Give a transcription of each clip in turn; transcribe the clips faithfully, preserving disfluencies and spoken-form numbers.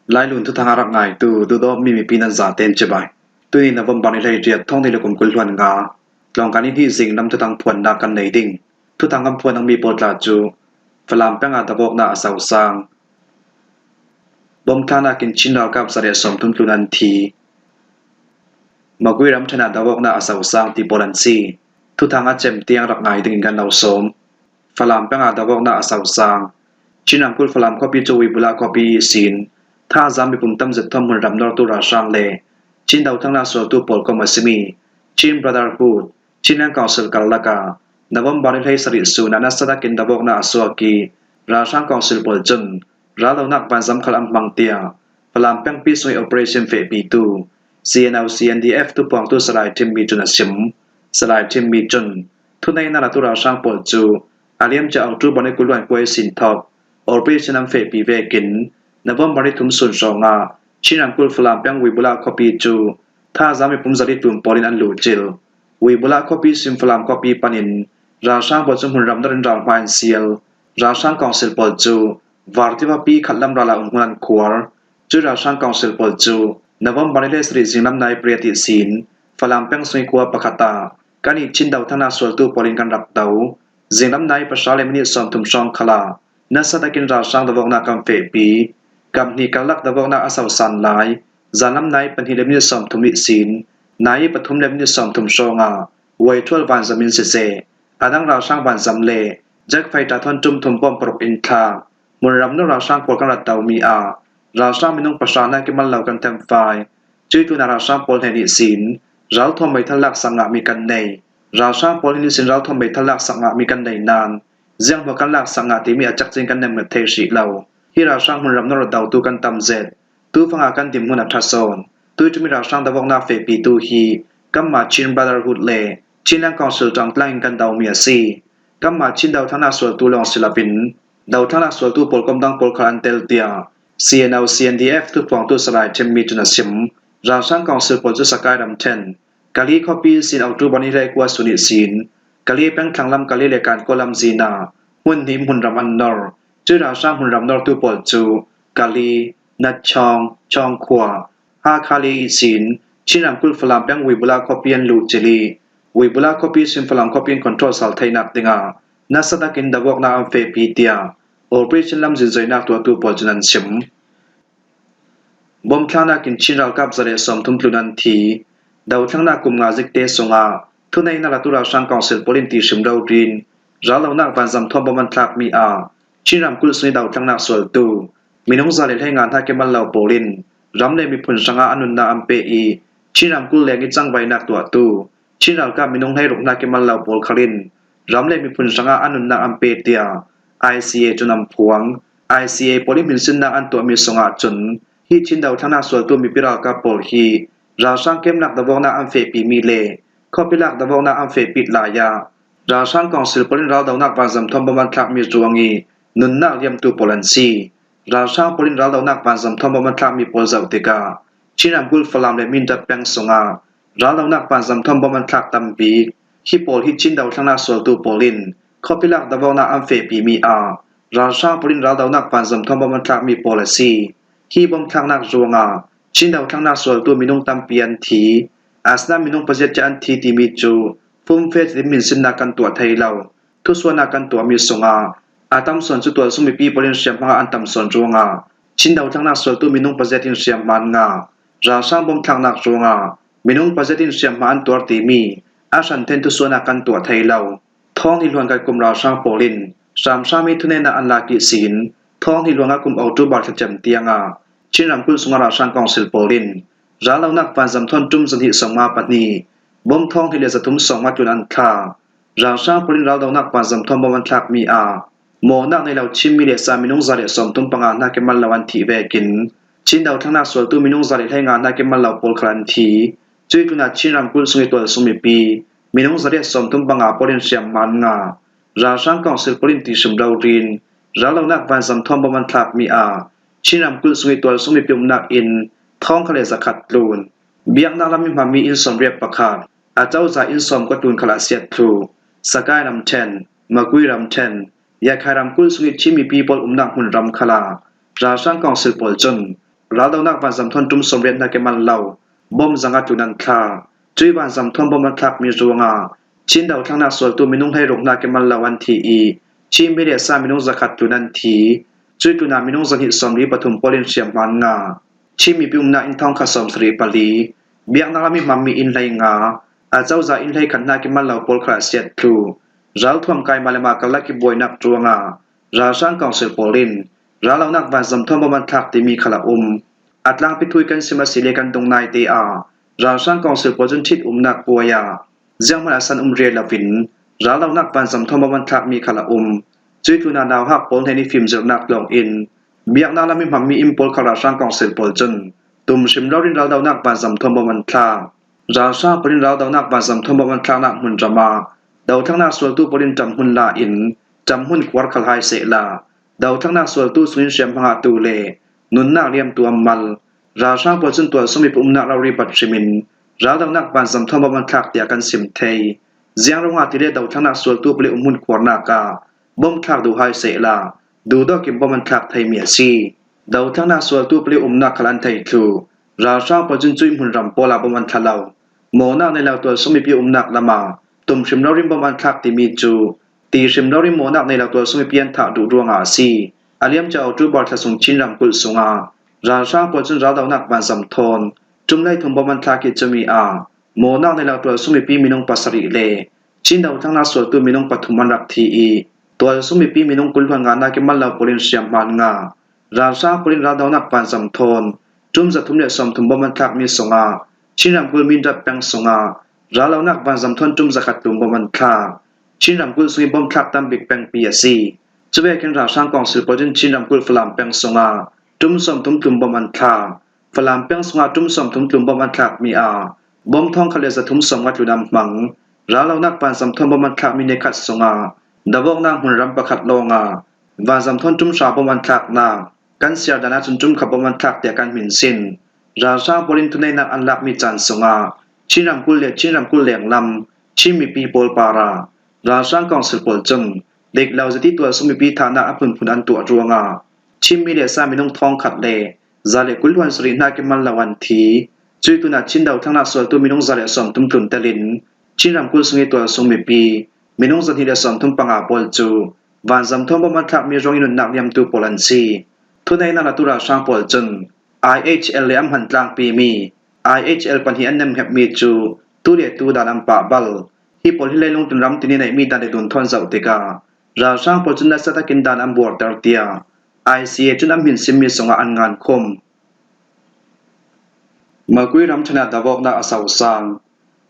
Lailun thuthang a rak ngaitu duhdawtmi mipi nan zaten cibai. Tuni November ni hleiriat, thawng hnih le kum kul hluan nga, tlawngkai ni hnih zinglam thuthang phuannak kan nei ding. Thuthang kan phuan dingmi pawl tla cu Falam peng ah dovawknak a sosang, bomthlaknak in Chin ralkap za le sawmthum tlun an thi, Magway ramṭhen ah dovawknak a sosang ti pawl an si. Thuthang a cem tiang rak ngai dingin kan lo sawm. Falam peng ah dovawknak a sosang. Chin ramkulh Falam khuapi cu Wibula khuapi ihsin thazaang mipum tam zet thawn hmunram nortu ralhrang le Chin dothlaknak sualtu pawl kom a simi Chin Brotherhood, Chinland Council karlak ah November ni hleisarih sun ah nasa takin dovawknak a suak i, ralhrang council pawl cun raldonak vanzam khal an hmang, tiah Falam pengpi sung i operation fehpitu C N O C N D F thuphuangtu Salai Ṭhimmi cun a sim. Salai Ṭhimmi cun thuneihnak latu ralhrang pawl cu a liamcia October ni kul hluan kua ihsin thawk operation an fehpi vekin November ni thum sun hrawngah Chin ramkulh Falam peng Wibula khuapi cu thazaang mipum zarih tlun pawl in an luhcil. Wibula khuapi ihsin Falam khuapi panin ralhrang pawl cu hmunram nor in ralhma in sial. Ralhrang council pawl cu Vartivapi khatlam ral ah um hmun an khuar. Cui ralhrang council pawl cu November ni hleisarih zinglam nai pariat ihsin Falam peng sung i khua pakhat ah kan i Chin dothlaknak sualtu pawl in kan rak do. Zinglam nai pahra le minit sawmthum hrawng khal ah nasa takin ralhrang dovawknak kan fehpi. Kap hnih karlak dovawknak a sosan lai, zanlam nai pahnih le minit sawmthum ihsin nai pathum le minit sawmthum hrawngah Waithual vanzam in siseh, a dang ralhrang vanzam le jet fighter thawn ṭum thum bawm paruk in thlak. Hmunram nor ralhrang pawl kan rat domi ah ralhrang minung pahra hnak i mal lo kan themfai. Cui tlunah ralhrang pawl hnen ihsin ralthuam meithal laksak ngahmi kan nei. Ralhrang pawl hnen ihsin ralthuam meithal laksak ngahmi kan nei nain zianghmuah kan laksak ngah timi a cakcin kan nemnget thei hrih lo. Hi ralhrang hmunram nor rat dotu kan tam zet. Tufang ah kan dinhmun a ṭha sawn. Tuiṭum i ralhrang dovawknak fehpitu hi kanmah Chin Brotherhood le Chinland Council ṭangtlang in kan domi a si. Kanmah Chin dothlaknak sualtu lawng si loin dothlaknak sualtu pawl kom dang pawl khal an tel, tiah C N O C N D F thuphuangtu Salai Ṭhimmi cun a sim. Ralhrang council pawl cu Sakai ramṭhen Kali khuapi ihsin October ni hleikua sun ihsin Kali peng thlanglam Kali le Kankaw lamzin ah hmun hnih hmunram an nor. Cui ralhrang hmunram nortu pawl cu Kali, Nachawng, Chawngkhua, Hakha le ihsin Chin ramkulh Falam peng Wibula khuapi an luhcil i, Wibula khuapi ihsin Falam khuapi an control sal theinak dingah nasa takin dovawknak an fehpi, tiah operation lamzin zoinak tuahtu pawl cun an sim. Bomthlaknak in Chin ralkap za le sawmthum tlun an thi. Dothlaknak kum nga zikte sungah thuneihnak latu ralhrang council pawl in ti hrim rori in raldonak vanzam thawn bom an thlakmi ah Chin ramkulh sung i dothlaknak sualtu minung za le hleinga hnak i mal lo pawl in ram le miphun hrangah an nunnak an pe i, Chin ramkulh leng i cangvainak tuahtu Chin ralkap minung hleiruk hnak i mal lo pawl khal in ram le miphun hrangah an nunnak an pe, tiah I C A cun an phuang. I C A pawl i hminsinnak an tuahmi sungah cun hi Chin dothlaknak sualtu mipi ralkap pawl hi ralhrang kemnak dovawknak an fehpimi le khuapi lak dovawknak an fehpit lai ah ralhrang council pawl in raldonak vanzam thawn bom an thlakmi ruang i nunnak liamtu pawl an si. Ralhrang pawl in raldonak vanzam thawn bom an thlakmi pawl zoh tikah Chin ramkulh Falam le Mindat peng sungah raldonak vanzam thawn bom an thlak tam bik. Hi pawl hi Chin dothlaknak sualtu pawl in khuapi lak dovawknak an fehpimi ah ralhrang pawl in raldonak vanzam thawn bom an thlakmi pawl a si. Hi bom thlaknak ruangah Chin dothlaknak sualtu minung tampi an thi. Asinain minung paziat cia an thi timi cu fumfe in hminsinnak kan tuah thei lo. Thusuahnak kan tuahmi sungah a tam sawn cu tualsung mipi pawl in hriamhma ah an tam sawn ruangah Chin dothlaknak sualtu minung paziat in hriamhma an ngah. Ralhrang bom thlaknak ruangah minung paziat in hriamhma an tuar timi a hrantheng thusuahnak kan tuah thei lo. Thawng hnih hluan khat kum ralhrang pawl in hramhram i thuneihnak an lak ihsin thawng hnih hluan nga kum October thla cem tiangah Chin ramkulh sungah ralhrang council pawl in raldonak vanzam thawn ṭum zahnih sawmnga pahnih bom thawng hnih le zathum sawmnga tlun an thlak. Ralhrang pawl in raldonak vanzam thawn bom an thlakmi ah mawhnak nei lo Chinmi le sa minung za le sawmthum panga hnak i mal lo an thih vekin Chin dothlaknak sualtu minung za le hleinga hnak i mal lo pawl khal an thi. Cui tlunah Chin ramkulh sung i tualsung mipi minung za le sawmthum panga pawl in hriamhma an ngah. Ralhrang council pawl in ti hrim rori in raldonak vanzam thawn bom an thlakmi ah Chin ramkulh sung i tualsung mipi umnak inn thawngkhat le zakhat tlun. Biaknak lam i hmanmi inn sawmriat pakhat, a cozah inn sawmkua tlun khal a siat thluh. Sakai ramṭhen, Magway ramṭhen, Yakhai ramkulh sung i Chin mipi pawl umnak hmunram khal ah ralhrang council pawl cun Raldonak vanzam thawn ṭum sawmriat hnak i mal lo bom zanga tlun an thlak. Cui vanzam thawn bom an thlakmi ruangah Chin dothlennak sualtu minung hleiruk hnak i mal lo an thi i Chin mi le sa minung zakhat tlun an thi. Cui tlunah minung zahnih sawmli pathum pawl in hriamhma an ngah. Chin mipi umnak inn thawngkhat sawmsarih pali, biaknak lam i hmanmi inn hleinga, a cozah inn hleikhat hnak i mal lo pawl khal a siat thluh. Ralthuam kai mah le mah karlak i buainak ruangah ralhrang council pawl in raldonak vanzam thawn bom an thlak timi khal a um. A tlangpi thu i kan sim a si le kan dung naite ah ralhrang council pawl cun ṭhit umnak puai ah zianghman a san um rel loin raldonak vanzam thawn bom an thlakmi khal a um. Cui tlunah nauhak pawl hnen i fimzirhnak tlawngin biaknak lam i hmanmi inn pawl khal ralhrang council pawl cun tum hrim loin raldonak vanzam thawn bom an thlak. Ralhrang pawl in raldonak vanzam thawn bom an thlaknak hmunram ah dothlennak sualtu pawl in ṭamhmun la in ṭamhmun khuar khal hai sehla, dothlennak sualtu sungin hriamhma ngahtu le nunnak liamtu an mal. Ralhrang pawl cun tualsung mipi umnak rori bat hrimin raldonak vanzam thawn bom an thlak tiah kan sim thei. Ziang ruangah ti le dothlennak sualtu pawl i umhmun khuarnak ah bom thlak duh hai sehla, duhdawk in bom an thlak theimi a si. Dothlennak sualtu pawl i umnak khal an thei thluh. Ralhrang pawl cun cui hmunram pawl ah bom an thla lo. Mawhnak nei lo tualsung mipi umnak lamah tum hrim loin bom an thlak timi cu ti hrim loin mawhnak nei lo tualsung mipi an thah duh ruangah a si. A liam cia October thla sung Chin ramkulh sungah ralhrang pawl cun raldonak vanzam thawn ṭum hleithum bom an thlak i cumi ah mawhnak nei lo tualsung mipi minung pasarih le Chin dothlennak sualtu minung pathum an rak thi i tualsung mipi minung kul hluan ngahnak i mal lo pawl in hriamhma an ngah. Ralhrang pawl in raldonak vanzam thawn ṭum zathum le sawmthum bom an thlakmi sungah Chin ramkulh Mindat peng sungah raldonak vanzam thawn ṭum zakhat tlun bom an thlak. Chin ramkulh sung i bom thlak tam bik pengpi a si. Cuvekin ralhrang council pawl cun Chin ramkulh Falam peng sungah ṭum sawmthum tlun bom an thlak. Falam peng sungah ṭum sawmthum tlun bom an thlakmi ah bom thawngkhat le zathum sawmnga tlun an hmang. Raldonak vanzam thawn bom an thlakmi ni khat sungah davawknak hmunram pakhat lawngah vanzam thawn ṭum hra bom an thlaknak kan siar dan ahcun ṭum khat bom an thlak tiah kan hminsin. Ralhrang pawl in thuneihnak an lakmi caan sungah Chin ramkulh le Chin ramkulh lenglam Chin mipi pawl parah ralhrang council pawl cun dik lo zati tualsung mipi thahnak a phunphun an tuah ruangah Chin mi le sa minung thawngkhat le za le kul hluan sarih hnak i mal lo an thi. Cui tlunah Chin dothlennak sualtu minung za le sawmthum tlun telin Chin ramkulh sung i tualsung mipi minung zahnih le sawmthum panga pawl cu vanzam thawn bom an thlakmi ruangin nunnak liamtu pawl an si. Thuneihnak latu ralhrang pawl cun I H L le an hman tlangpimi I H L pahnih an nemhngetmi cu tu le tu dan an pah bal. Hi pawl hi leilung tlunram tin i neihmi dan le tlun thawn zoh tikah ralhrang pawl cun nasa takin dan an buarter tiah I C A cun an hminsinmi sungah an ngan khum. Makui ramṭhen ah davawknak a sosang.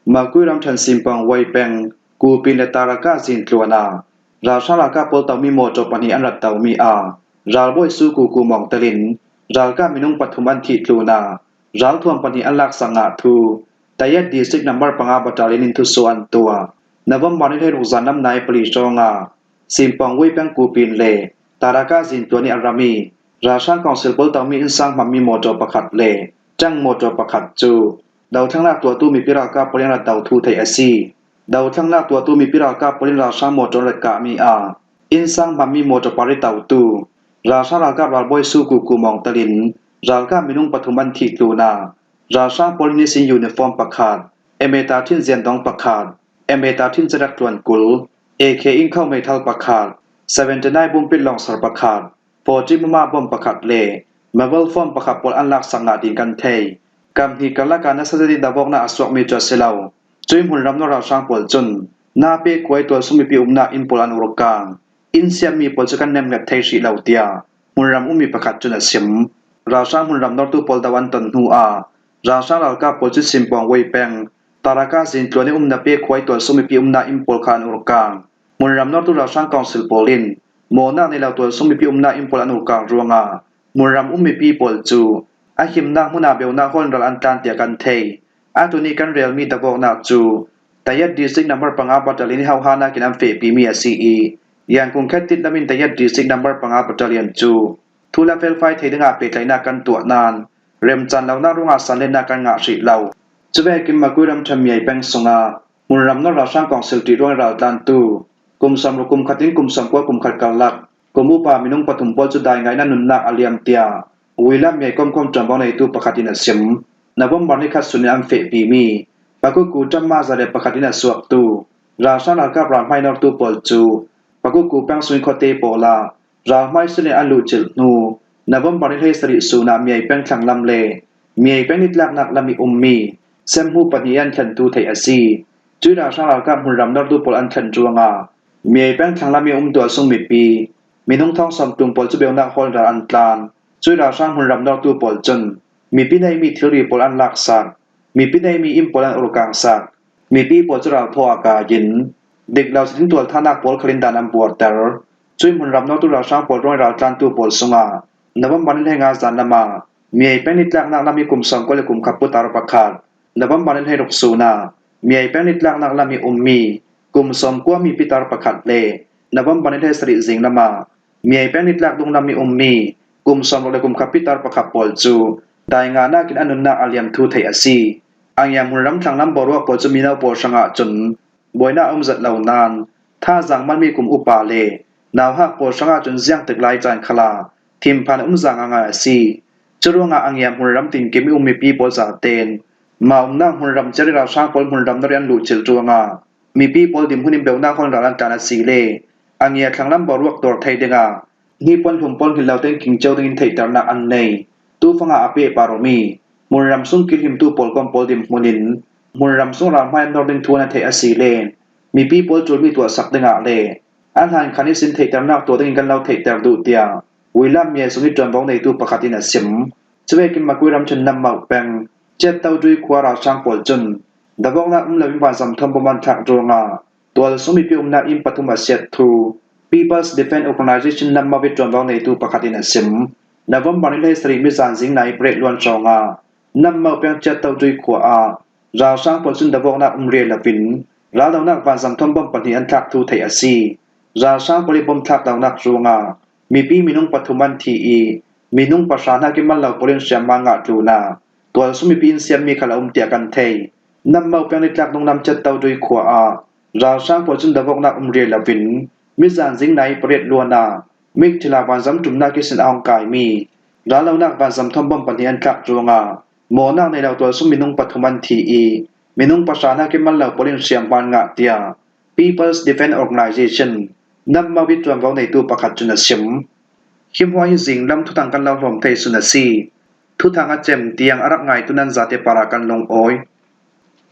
Makui ramṭhen Simpang Wei peng, Kupin le Taraka zintluan ah ralhrang ralkap pawl tomi mawṭaw pahnih an rat tomi ah ralbawi Su Ku Ku Mawng telin ralkap minung pathum an thih tlunah ralthuam pahnih an laksak ngah thu Tayat District number panga battalion in thusuah an tuah. November ni hleiruk zanlam nai pali hrawngah Simpang Wei peng Kupin le Taraka zintluan i a rami ralhrang council pawl tomi innsang hmanmi mawṭaw pakhat le ṭang mawṭaw pakhat cu dothlennak tuahtu mipi ralkap pawl in rat do thu theih a si. Dothlennak tuahtu mipi ralkap pawl in ralhrang mawṭaw rat kahmi ah innsang hmanmi mawṭaw par i totu ralhrang ralkap ralbawi Su Ku Ku Mawng telin ralkap minung pathum an thih tlunah ralhrang pawl in nisin uniform pakhat, M A tarthin ziandong pakhat, M A tarthin cerak tluan kul, A K innkho meithal pakhat, seventy nine bumpit lawngsar pakhat, forty mama bom pakhat le mobile phone pakhat pawl an laksak ngah ding kan thei. Kam hnih karlak ah nasa zet i davawknak a suakmi cu a si lo. Cui hmunram nawl ralhrang pawl cun Nape khuai tualsung mipi umnak inn pawl an urkang. Inn siatmi pawl cu kan nemhnget thei hrih lo tiah hmunram ummi pakhat cun a sim. Ralhrang hmunram nawrtu pawl do an ton hnu ah ralhrang ralkap pawl cu Simpang Wei peng Taraka zintluan i um Nape khuai tualsung mipi umnak inn pawl kha an urkang. Hmunram nawrtu ralhrang council pawl in mawhnak nei lo tualsung mipi umnak inn pawl an urkang ruangah hmunram um mipi pawl cu a himnak hmun ah beunak hawl in ral an tlan tiah kan thei. Atu nih kan relmi davawknak cu Tayat District number panga battalion i hohhahnak in an fehpimi a si i, Yangon khatit lam in Tayat District number panga battalion cu thu la felfai thei dingah pehtlaihnak kan tuah nain remcan lonak ruangah sanlennak kan ngah hrih lo. Cuvekin Makui ramṭhen Miai peng sungah hmunram nawl ralhrang council ṭih ruangin raltlantu kum sawmruk kum khat in kum sawmkua kum khat karlak kum upa minung pathum pawl cu daingaihnak nunnak a liam tiah Uilam miai komkom ṭuanvo neitu pakhat in a sim. November ni khat sun in an fehpimi Pakuku ṭam maza le pakhat in a suaktu ralhrang ralkap ralhmai nawrtu pawl cu Pakuku peng sung i khuate pawlah ralhmai sun in an luhcilh hnu November ni hleisarih sunah miai peng thlanglam le miai peng nitlaknak lam i ummi semhmu pahnih an thlentu theih a si. Cui ralhrang ralkap hmunram nawrtu pawl an thlen ruangah miai peng thlanglam i um tualsung mipi minung thawng sawm tum pawl cu beunak hawl ral an tlan. Cui ralhrang hmunram nawrtu pawl cun mipi neimi thilri pawl an laksak, mipi neimi inn pawl an urkangsak, mipi pawl cu ralthaw a kaiin dik lo sitin tualthanak pawl khalin dan an puarter. Cui hmunram nawrtu ralhrang pawl ruang i raltlantu pawl sungah November ni hleinga zan lamah miai peng nitlaknak lam i kum sawmkua le kum khat putar pakhat, November ni hleiruk sunah miai peng nitlaknak lam i ummi kum sawmkua mi pitar pakhat le November ni hleisarih zing lamah miai peng nitlak dunglam i ummi kum sawmruk le kum khat pitar pakhat pawl cu daingahnak in an nunnak a liam thu theih a si. A ngiam hmunram thlanglam boruak pawl cu mino pawl hrangah cun buainak a um zat lo nain thazaang manmi kum upa le nauhak pawl hrangah cun ziangtik lai caan khalah thinphan a um zang a ngai a si. Curuangah a ngiam hmunram tinkim i um mipi pawl zaten mah umnak hmunram ciar i ralhrang pawl hmunram nawr i an luhcilh ruangah mipi pawl dinhmun in beunak hawl ral an tlan a si le a ngiat thlanglam boruak tuar thei dingah hnipuan hlum pawl hngilh lo tein kingcio dingin theihternak an nei. Tufangah a pehpar awmi hmunram sung kilhimtu pawlkom pawl dinhmun in hmunram sung ralhmai an nawr ding thu an a theih a si le mipi pawl ṭulmi tuahsak dingah le an hlan khan ihsin theihternak tuah dingin kan lo theihter duh, tiah Uilam miai sung i ṭuanvo neitu pakhat in a sim. Cuvekin Makui ramṭhen Nammo peng Ciatto Dui khua ralhrang pawl cun davawknak um loin vanzam thawn bom an thlak ruangah tualsung mipi umnak inn pathum a siat thu People's Defense Organization Nammo i ṭuanvo neitu pakhat in a sim. November ni hleisarih mizan zing nai pariat luan hrawngah Nammo peng Ciatto Dui khua ah ralhrang pawl cun davawknak um rel loin raldonak vanzam thawn bom pahnih an thlak thu theih a si. Ralhrang pawl i bom thlak lonak ruangah mipi minung pathum an thi i minung pahra hnak i mal lo pawl in hriamhma ngah tlunah tualsung mipi in siammi khal a um tiah kan thei. Nammo peng nitlak dunglam Ciatto Dui khua ah ralhrang pawl cun davawknak um rel loin mizan zing nai pariat luan ah mikthila vanzam ṭumnak ihsin a hong kaimi raldonak vanzam thawn bom pahnih an thlak ruangah mawhnak nei lo tualsung minung pathum an thi i minung pahra hnak i mal lo pawl in hriamhma an ngah, tiah People's Defense Organization Nammo i ṭuanvo neitu pakhat cun a sim. Hi hmuah hi zinglam thuthang kan lo hlawm thei sun a si. Thuthang a cem tiang a rak ngaitu nan zate parah kan lungawi.